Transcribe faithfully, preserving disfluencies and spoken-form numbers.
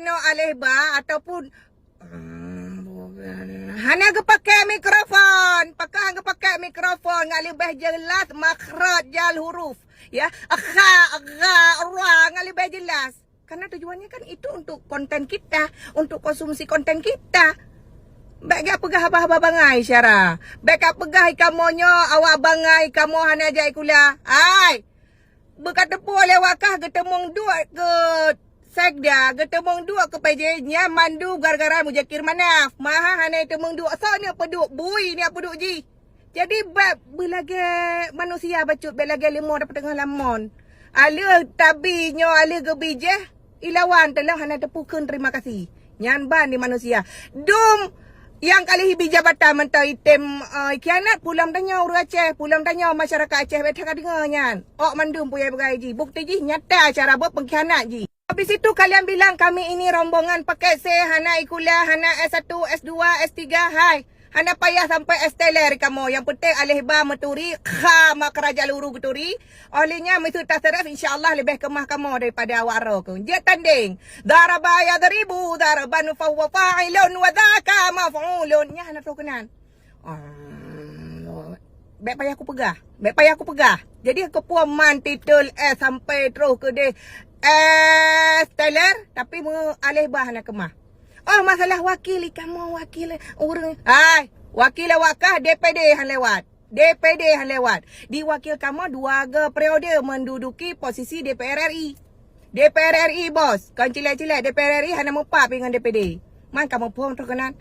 Nyoe aleh ba ataupun hana geupakai mikrofon. Pakon hana geupakai mikrofon ngat leubeh jelas makhraj jal huruf. Ya, kha, gha, ra ngat leubeh jelas. Karena tujuannya kan itu untuk konten kita, untuk konsumsi konten kita. Bèk gak peugah haba-haba bangai syara. Bèk gak peugah kamoe nyoe awak bangai, kamoe hana jak sikula. Hai! Beuka teupeu lewat kah geuteumong duek keu sekda, geuteumong duek keu P J, nyan mandum gara-gara Muzakir Manaf. Maha hana teumong duek, soe ni peuduek, bui ni peuduek jih. Jadi bèk beulagèe manusia bacut, bèk lagèe leumo dapat teungoh lamon. Aleuh tabi nyoe aleuh geubijéh, ilawan teuleuh hana teupeu kheun terima kasih. Nyan ban di manusia. Dum nyang kali bi jabatan mantong item, eh, khianat pulang tanyoe ureueng Aceh, pulang tanyoe masyarakat Aceh bèk that ka deungö nyan. Ôk mandum puyai beugai jih. Bukti jih nyata cara buet pengkhianat jih. Habis itu kalian bilang kami ini rombongan paket C, hana ikula, hana S satu, S dua, S tiga, hai. Hana payah sampai S teler kamoe. Yang penting aleh ba meuturi, kha makhraj jal huruf geuturi. Oleh nyan, meuseu tasaraf, insya Allah leubeh keumah kamoe daripada awak roe keuh. Jeuet tandeng. Daraba yadribu darban fahuwa fa'ilun wa dzaka maf'ulun. Nyan hana troh keunan. Ah, bèk payah kupeugah. Bèk payah kupeugah. Jadi, keupeue man titel S sampai troh keudeh S teler, tapi meu aleh ba hana keumah. Oh, masalah wakil, kamoe wakil ureueng. Hai, wakil awak kah D P D han lewat. D P D han lewat. Di wakil kamoe dua go periode menduduki posisi D P R R I. D P R R I, bos. Kon cilek-cilek, D P R R I hana meupat pi ngon D P D. Man kamoe phon troh keunan.